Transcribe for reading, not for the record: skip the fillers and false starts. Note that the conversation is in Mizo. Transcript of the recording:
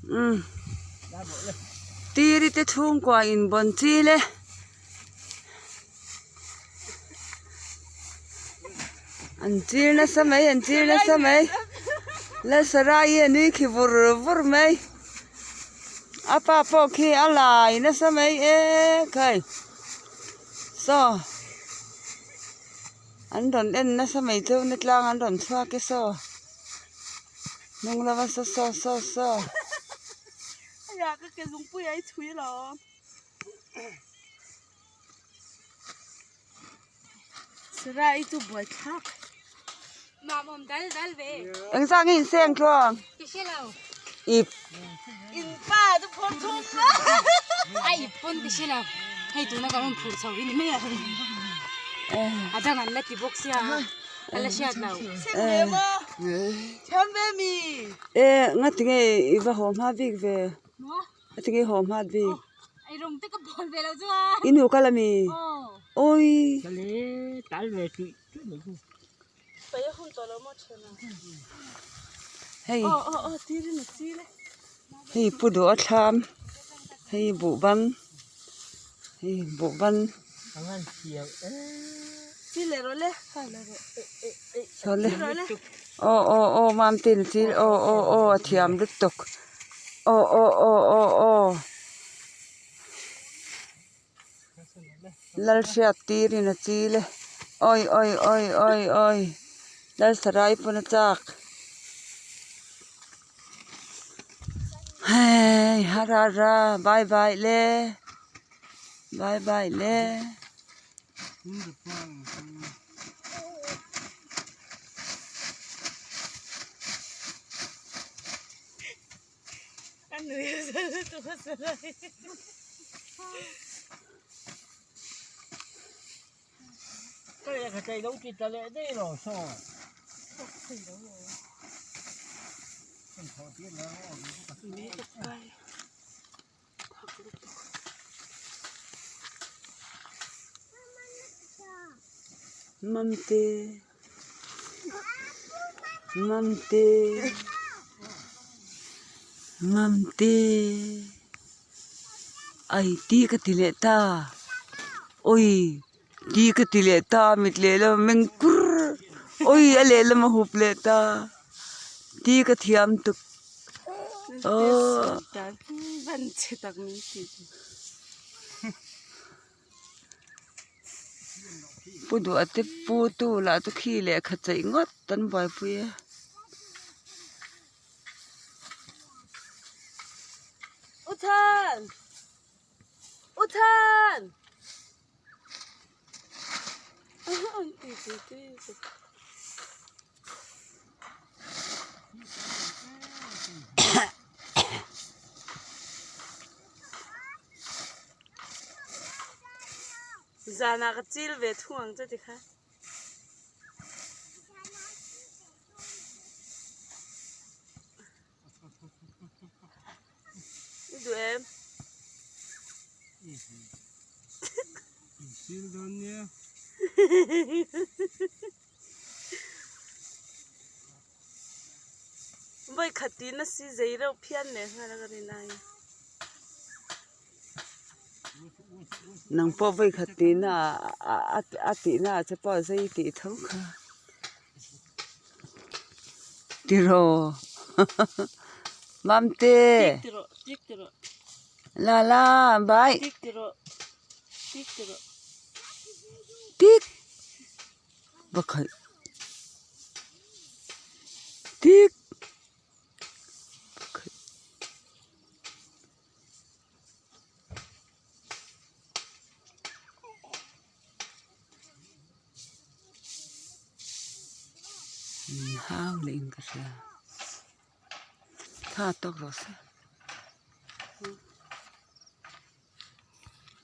Umm tiri te chhungkua in bawn chil e. An chil nasa mai an chil nasa mai Lalsarai hi a nui khi vur vur mai a pa pawh khi a lai nasa mai e khai saw an rawn en nasa mai cheu na tlang an rawn chhuak e saw hnung lama saw saw saw saw. Sarai chu buai thlak. Mam awm dal dal ve. Eng zah nge in seng tluang? Ka hre lo. Ip. In pa chu phur thum a. A ip pawn ka hre lo. Hei tuna kan rawn phur chho hi ni mai a. A dang an la ti bawk sia a la hriat lo. Seng ve maw? Thiam ve mi? E nga tinge i va haw hma bik ve? Maw? A tinge haw hmat bik. Ei rawng te ka bawl ve lo chuan. I nu kal ami? Awi. Hei. Hei pu duh a thlam. Hei buh ban. Hei buh ban. Sawle. Aw aw aw mamtin thil aw aw aw a thiam lutuk aw aw aw aw aw Lalhriat tirin a chil e awi awi awi awi awi Lalsarai pawn a chak hei hara ra bye bye le bye bye le. Mamte Mamte Mamte ai ti ka ti leh ta awi ti ka ti leh ta mit lehlam a meng kur awi a lehlam a hup leh ta ti ka thiam tuk. Pu duh a te pu tu lah chu khi lehkha chaih ngawt an buaipui a. U Than! U Than! Zanah ka chil ve thung ang che tikha. I duh em? Chil dawn nia. Vawi khat tiin a si zei reuh phian leh nghal a ka rin ai. Nang pawh vawi khat tihna ah a tihna ah che pawh a zei tih tho kha tiraw Mamte la la bai tik. Pakhat tik pakhat min hau leh in ka hria tha tawk rawh se.